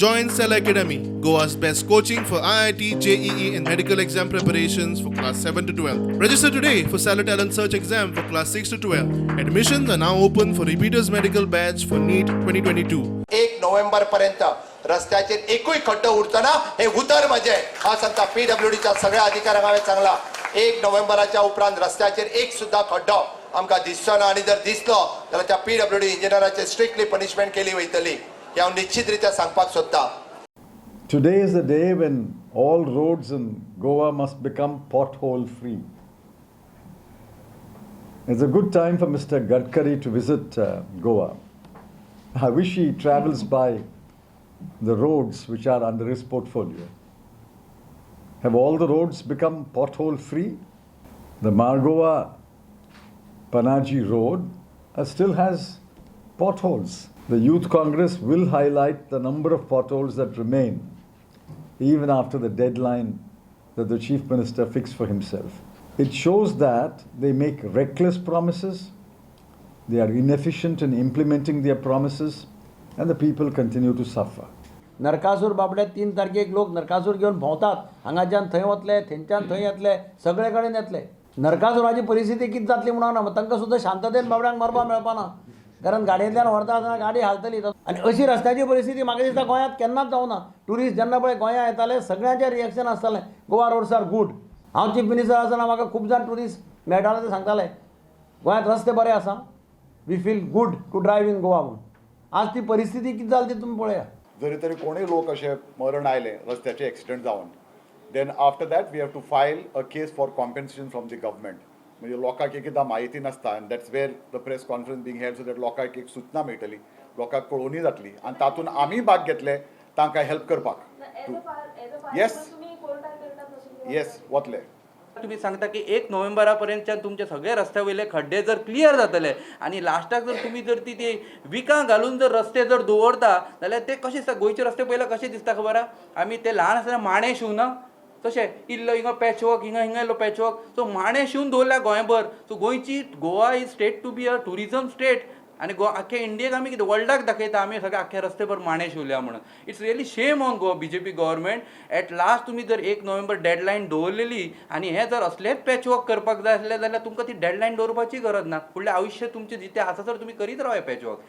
Join Cell Academy, Goa's best coaching for IIT, JEE, and medical exam preparations for class 7 to 12. Register today for Stellar Talent Search exam for class 6 to 12. Admissions are now open for repeaters medical batch for NEET 2022. एक नोव्हेंबर पर्यंत रस्त्याचेर एकूय खड्डो उरचो ना, हे उतर म्हजें. हांव सांगता, पीडब्ल्यूडीच्या सगळ्या अधिकाऱ्यांक हांवें सांगला, एक नोव्हेंबराच्या उपरांत रस्त्याचेर एक सुद्दां खड्डो आमकां दिसचो ना आनी जर दिसलो जाल्यार त्या पीडब्ल्यूडी इंजिनियराचेर स्ट्रिक्टली पनिशमेंट केली वयतली, हें हांव निश्चित रित्या सांगपाक सोदतां. Today is the day when all roads in Goa must become pothole free. It's a good time for Mr. Gadkari to visit Goa. I wish he travels by the roads which are under his portfolio. Have all the roads become pothole free? The Margoa Panaji road still has potholes. The Youth Congress will highlight the number of potholes that remain even after the deadline that the Chief Minister fixed for himself. It shows that they make reckless promises, they are inefficient in implementing their promises, and the people continue to suffer. Narakasur बाबडे, तीन तारखेक लोक नरकासूर घेवन भोंवतात. हांगाच्यान थंय वतले, थंयच्यान थंय येतले, सगळे कडेन येतले. नरकासुराची परिस्थिती कितें जातली म्हणून ना, तांकां सुद्दां शांततेन बाबड्यांक मरपाक मेळपाना, कारण गाडयेंतल्यान व्हरता आसतना गाडी हालतली. आनी अशी रस्त्याची परिस्थिती म्हाका दिसता गोंयांत केन्नाच जावना. ट्युरिस्ट जेन्ना पळय गोंयांत येताले, सगळ्यांचें रिएक्शन आसतालें, "Goa roads are good." हांव चीफ मिनिस्टर आसतना म्हाका खूब जाण ट्युरिस्ट मेळटाले, ते सांगताले, "गोंयांत रस्ते बरे आसा, we feel good to drive in Goa" म्हणून. आज ती परिस्थिती कितें जाली ती तुमी पळया. जरी तरी कोणूय लोक अशे मरण आयले रस्त्याचे एक्सिडंट जावन, then after that we have to file a case for compensation from the government. म्हणजे लोकांक एक एकदां म्हायती नासता आनी that's where the press conference being held, so that लोकांक एक सुचना मेळटली, लोकांक कळोवणी जातली आनी तातूंत आमी भाग घेतले तांकां हेल्प करपाक. येस येस, वतले. तुम्ही सांगता की एक नोव्हेंबरा पर्यंतच्यान तुमचे सगळे रस्त्या वयले खड्डे जर क्लियर जातले आनी लास्टाक जर तुमी जर ती ती विकां घालून जर रस्ते जर दवरता जाल्यार ते कशे दिसता? गोंयचे रस्ते पयले कशे दिसता खबर आहा? आमी ते ल्हान आसतना माणे शिंवना तशें, इल्लो हिंगा पॅचवर्क, हिंगा हिंगा इल्लो पॅचवर्क. सो माणे शिंवून दवरल्या गोंयभर. सो गोंयची, Goa is state to be a tourism state आनी गो आख्या इंडियेक आमी कितें वर्ल्डाक दाखयता, आमी सगळे आख्या रस्ते भर माणे शिंवल्या म्हणून. It's really shame on Goa BJP government. At last तुमी जर एक नोव्हेंबर डेडलायन दवरलेली आनी हें जर असलेच पॅचवर्क करपाक जाय आसलें जाल्यार तुमकां ती डेडलायन दवरपाची गरज ना. फुडलें आयुश्य तुमचें जितें आसा सर तुमी करीत राव पॅचवर्क.